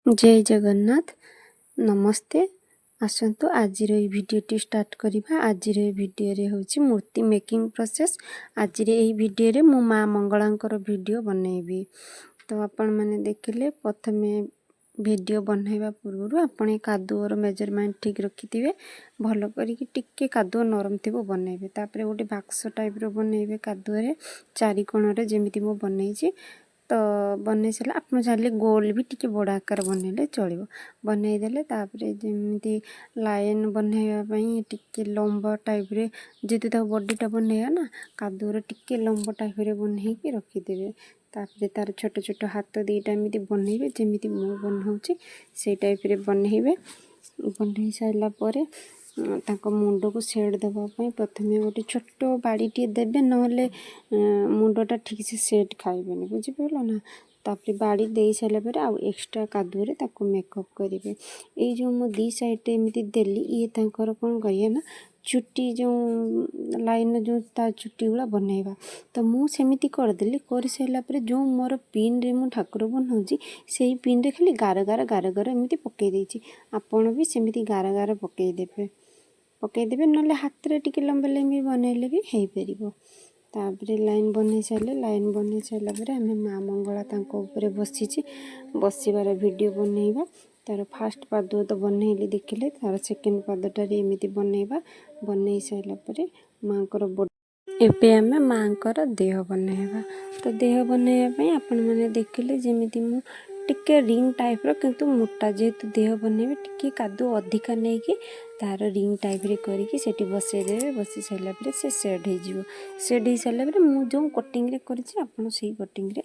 ଜୟ ଜଗନ୍ନାଥ, ନମସ୍ତେ। ଆସନ୍ତୁ, ଆଜିର ଏଇ ଭିଡ଼ିଓଟି ଷ୍ଟାର୍ଟ କରିବା। ଆଜିର ଏଇ ଭିଡ଼ିଓରେ ହେଉଛି ମୂର୍ତ୍ତି ମେକିଂ ପ୍ରୋସେସ୍। ଆଜିର ଏହି ଭିଡ଼ିଓରେ ମୁଁ ମା ମଙ୍ଗଳାଙ୍କର ଭିଡ଼ିଓ ବନେଇବି। ତ ଆପଣମାନେ ଦେଖିଲେ, ପ୍ରଥମେ ଭିଡ଼ିଓ ବନାଇବା ପୂର୍ବରୁ ଆପଣ ଏ କାଦୁଅର ମେଜରମେଣ୍ଟ ଠିକ୍ ରଖିଥିବେ। ଭଲ କରିକି ଟିକେ କାଦୁଅ ନରମ ଥିବ, ବନେଇବେ। ତାପରେ ଗୋଟେ ବାକ୍ସ ଟାଇପ୍ର ବନେଇବେ କାଦୁଅରେ ଚାରି କୋଣରେ, ଯେମିତି ମୁଁ ବନେଇଛି। ତ ବନେଇ ସାରିଲା, ଆପଣ ଚାହିଁଲେ ଗୋଲ ବି ଟିକେ ବଡ଼ ଆକାର ବନେଇଲେ ଚଳିବ। ବନେଇଦେଲେ ତାପରେ ଯେମିତି ଲାଇନ୍ ବନେଇବା ପାଇଁ ଟିକେ ଲମ୍ବ ଟାଇପ୍ରେ, ଯେହେତୁ ତାକୁ ବଡ଼ିଟା ବନେଇବା ନା, କାଦୁଅର ଟିକେ ଲମ୍ବ ଟାଇପ୍ରେ ବନେଇକି ରଖିଦେବେ। ତାପରେ ତାର ଛୋଟ ଛୋଟ ହାତ ଦୁଇଟା ଏମିତି ବନେଇବେ, ଯେମିତି ମୁଁ ବନଉଛି ସେଇ ଟାଇପ୍ରେ ବନେଇବେ। ବନେଇ ସାରିଲା ପରେ ତାଙ୍କ ମୁଣ୍ଡକୁ ସେଡ଼୍ ଦେବା ପାଇଁ ପ୍ରଥମେ ଗୋଟେ ଛୋଟ ବାଡ଼ିଟିଏ ଦେବେ, ନହେଲେ ମୁଣ୍ଡଟା ଠିକ୍ସେ ସେଟ୍ ଖାଇବେନି, ବୁଝିପାରିଲ ନା? ତାପରେ ବାଡ଼ି ଦେଇ ସାରିଲା ପରେ ଆଉ ଏକ୍ସଟ୍ରା କାଦୁଅରେ ତାକୁ ମେକଅପ୍ କରିବେ। ଏଇ ଯେଉଁ ମୁଁ ଦୁଇ ସାଇଡ଼୍ରେ ଏମିତି ଦେଲି, ଇଏ ତାଙ୍କର କ'ଣ କରିବା ନା, ଚୁଟି ଯେଉଁ ଲାଇନ୍ର ଯେଉଁ ତା ଚୁଟି ଗୁଡ଼ା ବନେଇବା। ତ ମୁଁ ସେମିତି କରିଦେଲି। କରିସାରିଲା ପରେ ଯେଉଁ ମୋର ପିନ୍ରେ ମୁଁ ଠାକୁର ବନାଉଛି, ସେଇ ପିନ୍ରେ ଖାଲି ଗାର ଗାର ଗାର ଗାର ଏମିତି ପକାଇ ଦେଇଛି। ଆପଣ ବି ସେମିତି ଗାର ଗାର ପକାଇଦେବେ। ପକାଇଦେବେ, ନହେଲେ ହାତରେ ଟିକେ ଲମ୍ବା ଲମ୍ବି ବନେଇଲେ ବି ହେଇପାରିବ। ତାପରେ ଲାଇନ୍ ବନେଇ ସାରିଲେ, ଲାଇନ୍ ବନେଇ ସାରିଲା ପରେ ଆମେ ମା ମଙ୍ଗଳା ତାଙ୍କ ଉପରେ ବସିଛି, ବସିବାର ଭିଡ଼ିଓ ବନେଇବା। ତାର ଫାଷ୍ଟ ପାଦ ତ ବନେଇଲି, ଦେଖିଲେ। ତାର ସେକେଣ୍ଡ ପାଦଟାରେ ଏମିତି ବନେଇବା। ବନେଇ ସାରିଲା ପରେ ମାଆଙ୍କର, ଏବେ ଆମେ ମାଆଙ୍କର ଦେହ ବନେଇବା। ତ ଦେହ ବନେଇବା ପାଇଁ ଆପଣମାନେ ଦେଖିଲେ, ଯେମିତି ମୁଁ ଟିକେ ରିଙ୍ଗ ଟାଇପ୍ର କିନ୍ତୁ ମୋଟା, ଯେହେତୁ ଦେହ ବନେଇବେ, ଟିକେ କାଦୁଅ ଅଧିକା ନେଇକି ତାର ରିଙ୍ଗ ଟାଇପ୍ରେ କରିକି ସେଠି ବସେଇଦେବେ। ବସେଇ ସାରିଲା ପରେ ସେ ସେଟ୍ ହେଇଯିବ। ସେଟ୍ ହେଇସାରିଲା ପରେ ମୁଁ ଯେଉଁ କଟିଂରେ କରିଛି, ଆପଣ ସେଇ କଟିଂରେ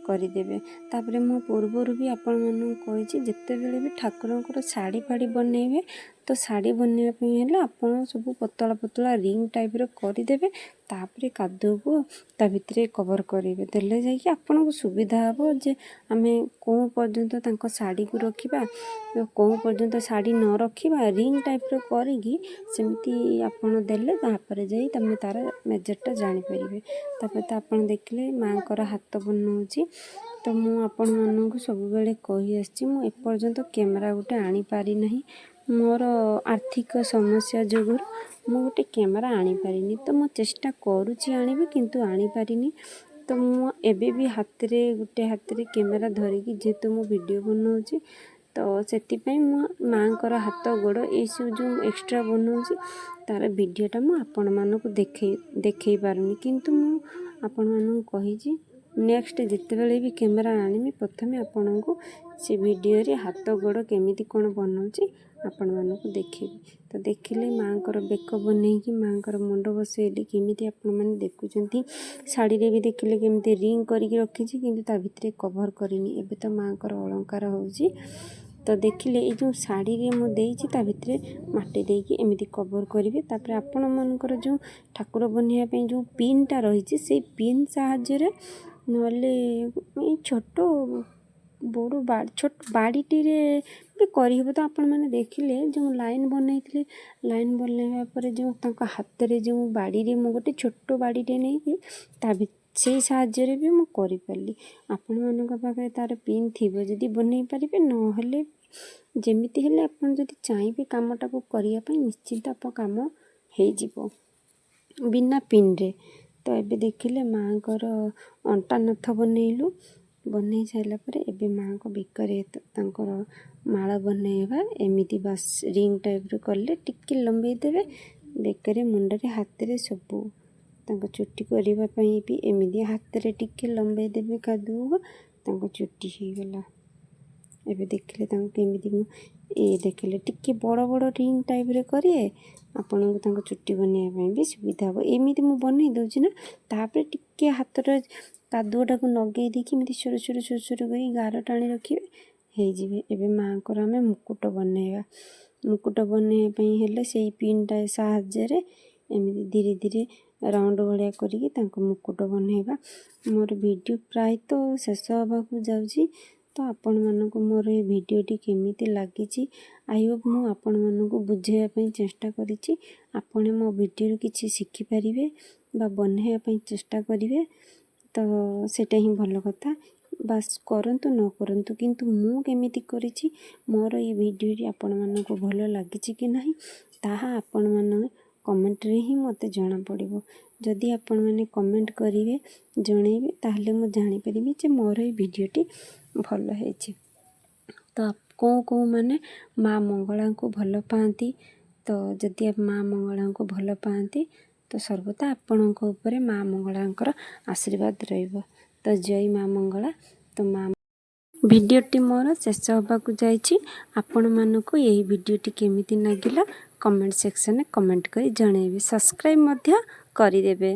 କରିଦେବେ। ତାପରେ ମୁଁ ପୂର୍ବରୁ ବି ଆପଣମାନଙ୍କୁ କହିଛି, ଯେତେବେଳେ ବି ଠାକୁରଙ୍କର ଶାଢ଼ୀ ଫାଢ଼ୀ ବନେଇବେ, ତ ଶାଢ଼ୀ ବନେଇବା ପାଇଁ ହେଲେ ଆପଣ ସବୁ ପତଳା ପତଳା ରିଙ୍ଗ ଟାଇପ୍ର କରିଦେବେ। ତାପରେ କାଦୁଅକୁ ତା ଭିତରେ କଭର୍ କରିବେ। ଦେଲେ ଯାଇକି ଆପଣଙ୍କୁ ସୁବିଧା ହେବ ଯେ ଆମେ କେଉଁ ପର୍ଯ୍ୟନ୍ତ ତାଙ୍କ ଶାଢ଼ୀକୁ ରଖିବା, କେଉଁ ପର୍ଯ୍ୟନ୍ତ ଶାଢ଼ୀ ନ ରଖିବା। ରିଙ୍ଗ ଟାଇପ୍ର କରିକି ସେମିତି ଆପଣ ଦେଲେ ତାପରେ ଯାଇ ତୁମେ ତା'ର ମେଜରଟା ଜାଣିପାରିବେ। ତାପରେ ତ ଆପଣ ଦେଖିଲେ, ମାଆଙ୍କର ହାତ ବନଉଛି। ତ ମୁଁ ଆପଣମାନଙ୍କୁ ସବୁବେଳେ କହି ଆସିଛି, ମୁଁ ଏପର୍ଯ୍ୟନ୍ତ କ୍ୟାମେରା ଗୋଟେ ଆଣିପାରିନାହିଁ। ମୋର ଆର୍ଥିକ ସମସ୍ୟା ଯୋଗୁଁରୁ ମୁଁ ଗୋଟେ କ୍ୟାମେରା ଆଣିପାରିନି। ତ ମୁଁ ଚେଷ୍ଟା କରୁଛି ଆଣିବି, କିନ୍ତୁ ଆଣିପାରିନି। ତ ମୁଁ ଏବେ ବି ହାତରେ, ଗୋଟେ ହାତରେ କ୍ୟାମେରା ଧରିକି ଯେହେତୁ ମୁଁ ଭିଡ଼ିଓ ବନାଉଛି, ତ ସେଥିପାଇଁ ମୁଁ ମାଆଙ୍କର ହାତ, ଗୋଡ଼ ଏଇସବୁ ଯେଉଁ ଏକ୍ସଟ୍ରା ବନାଉଛି, ତା'ର ଭିଡ଼ିଓଟା ମୁଁ ଆପଣମାନଙ୍କୁ ଦେଖେଇ ପାରୁନି। କିନ୍ତୁ ମୁଁ ଆପଣମାନଙ୍କୁ କହିଛି, ନେକ୍ସଟ ଯେତେବେଳେ ବି କ୍ୟାମେରା ଆଣିବି, ପ୍ରଥମେ ଆପଣଙ୍କୁ ସେ ଭିଡ଼ିଓରେ ହାତ ଗୋଡ଼ କେମିତି କ'ଣ ବନାଉଛି ଆପଣମାନଙ୍କୁ ଦେଖେଇବି। ତ ଦେଖିଲେ, ମାଆଙ୍କର ବେକ ବନେଇକି ମାଆଙ୍କର ମୁଣ୍ଡ ବସେଇଲି କେମିତି ଆପଣମାନେ ଦେଖୁଛନ୍ତି। ଶାଢ଼ୀରେ ବି ଦେଖିଲେ, କେମିତି ରିଙ୍ଗ କରିକି ରଖିଛି, କିନ୍ତୁ ତା ଭିତରେ କଭର୍ କରିନି। ଏବେ ତ ମାଆଙ୍କର ଅଳଙ୍କାର ହେଉଛି। ତ ଦେଖିଲେ, ଏଇ ଯେଉଁ ଶାଢ଼ୀରେ ମୁଁ ଦେଇଛି, ତା ଭିତରେ ମାଟି ଦେଇକି ଏମିତି କଭର୍ କରିବେ। ତାପରେ ଆପଣମାନଙ୍କର ଯେଉଁ ଠାକୁର ବନେଇବା ପାଇଁ ଯେଉଁ ପିନ୍ଟା ରହିଛି, ସେଇ ପିନ୍ ସାହାଯ୍ୟରେ, ନହେଲେ ଏଇ ଛୋଟ ବଡ଼ ଛୋଟ ବାଡ଼ିଟିରେ ବି କରିହେବ। ତ ଆପଣମାନେ ଦେଖିଲେ, ଯେଉଁ ଲାଇନ୍ ବନେଇଥିଲେ, ଲାଇନ୍ ବନେଇବା ପରେ ଯେଉଁ ତାଙ୍କ ହାତରେ ଯେଉଁ ବାଡ଼ିରେ ମୁଁ ଗୋଟେ ଛୋଟ ବାଡ଼ିଟେ ନେଇକି ତା ସେଇ ସାହାଯ୍ୟରେ ବି ମୁଁ କରିପାରିଲି। ଆପଣମାନଙ୍କ ପାଖରେ ତା'ର ପିନ୍ ଥିବ ଯଦି ବନେଇ ପାରିବେ, ନହେଲେ ଯେମିତି ହେଲେ ଆପଣ ଯଦି ଚାହିଁବେ କାମଟାକୁ କରିବା ପାଇଁ, ନିଶ୍ଚିନ୍ତ ଆପଣ କାମ ହେଇଯିବ ବିନା ପିନ୍ରେ। ତ ଏବେ ଦେଖିଲେ, ମାଆଙ୍କର ଅଣ୍ଟା ନଥ ବନେଇଲୁ। ବନେଇ ସାରିଲା ପରେ ଏବେ ମାଆଙ୍କ ବେକରେ ତାଙ୍କର ମାଳ ବନେଇବା। ଏମିତି ବାସ୍ ରିଙ୍ଗ ଟାଇପ୍ର କଲେ ଟିକେ ଲମ୍ବେଇ ଦେବେ ବେକରେ, ମୁଣ୍ଡରେ, ହାତରେ ସବୁ। ତାଙ୍କ ଚୁଟି କରିବା ପାଇଁ ବି ଏମିତି ହାତରେ ଟିକେ ଲମ୍ବେଇ ଦେବେ କାଦୁଅକୁ, ତାଙ୍କ ଚୁଟି ହେଇଗଲା। ଏବେ ଦେଖିଲେ ତାଙ୍କୁ କେମିତି ମୁଁ ଏ ଦେଖିଲେ, ଟିକେ ବଡ଼ ବଡ଼ ରିଙ୍ଗ ଟାଇପ୍ରେ କରିବେ, ଆପଣଙ୍କୁ ତାଙ୍କ ଚୁଟି ବନେଇବା ପାଇଁ ବି ସୁବିଧା ହେବ। ଏମିତି ମୁଁ ବନେଇ ଦେଉଛି ନା, ତାପରେ ଟିକେ ହାତରେ କାଦୁଅଟାକୁ ଲଗେଇ ଦେଇକି ଏମିତି ସରୁ ସରୁ ସରୁ ସରୁ କରି ଗାର ଟାଣି ରଖିବେ, ହେଇଯିବେ। ଏବେ ମାଆଙ୍କର ଆମେ ମୁକୁଟ ବନେଇବା। ମୁକୁଟ ବନେଇବା ପାଇଁ ହେଲେ ସେଇ ପିନ୍ଟା ସାହାଯ୍ୟରେ ଏମିତି ଧୀରେ ଧୀରେ ରାଉଣ୍ଡ ଭଳିଆ କରିକି ତାଙ୍କ ମୁକୁଟ ବନେଇବା। ମୋର ଭିଡ଼ିଓ ପ୍ରାୟତଃ ଶେଷ ହେବାକୁ ଯାଉଛି। ତ ଆପଣମାନଙ୍କୁ ମୋର ଏ ଭିଡ଼ିଓଟି କେମିତି ଲାଗିଛି? I Hope ମୁଁ ଆପଣମାନଙ୍କୁ ବୁଝାଇବା ପାଇଁ ଚେଷ୍ଟା କରିଛି। ଆପଣ ମୋ ଭିଡ଼ିଓରୁ କିଛି ଶିଖିପାରିବେ ବା ବନେଇବା ପାଇଁ ଚେଷ୍ଟା କରିବେ, ତ ସେଇଟା ହିଁ ଭଲ କଥା। ବାସ୍ କରନ୍ତୁ ନ କରନ୍ତୁ, କିନ୍ତୁ ମୁଁ କେମିତି କରିଛି, ମୋର ଏଇ ଭିଡ଼ିଓଟି ଆପଣମାନଙ୍କୁ ଭଲ ଲାଗିଛି କି ନାହିଁ, ତାହା ଆପଣମାନେ କମେଣ୍ଟରେ ହିଁ ମୋତେ ଜଣାପଡ଼ିବ। ଯଦି ଆପଣମାନେ କମେଣ୍ଟ କରିବେ, ଜଣେଇବେ, ତାହେଲେ ମୁଁ ଜାଣିପାରିବି ଯେ ମୋର ଏଇ ଭିଡ଼ିଓଟି ଭଲ ହେଇଛି। ତ କେଉଁ କେଉଁମାନେ ମା ମଙ୍ଗଳାଙ୍କୁ ଭଲ ପାଆନ୍ତି? ତ ଯଦି ମା ମଙ୍ଗଳାଙ୍କୁ ଭଲ ପାଆନ୍ତି, ତ ସର୍ବଦା ଆପଣଙ୍କ ଉପରେ ମା ମଙ୍ଗଳାଙ୍କର ଆଶୀର୍ବାଦ ରହିବ। ତ ଜୟ ମା ମଙ୍ଗଳା। ତ ମା ଭିଡ଼ିଓଟି ମୋର ଶେଷ ହେବାକୁ ଯାଇଛି। ଆପଣମାନଙ୍କୁ ଏହି ଭିଡ଼ିଓଟି କେମିତି ଲାଗିଲା, କମେଣ୍ଟ ସେକ୍ସନରେ କମେଣ୍ଟ କରି ଜଣାଇବେ। ସବସ୍କ୍ରାଇବ୍ ମଧ୍ୟ କରିଦେବେ।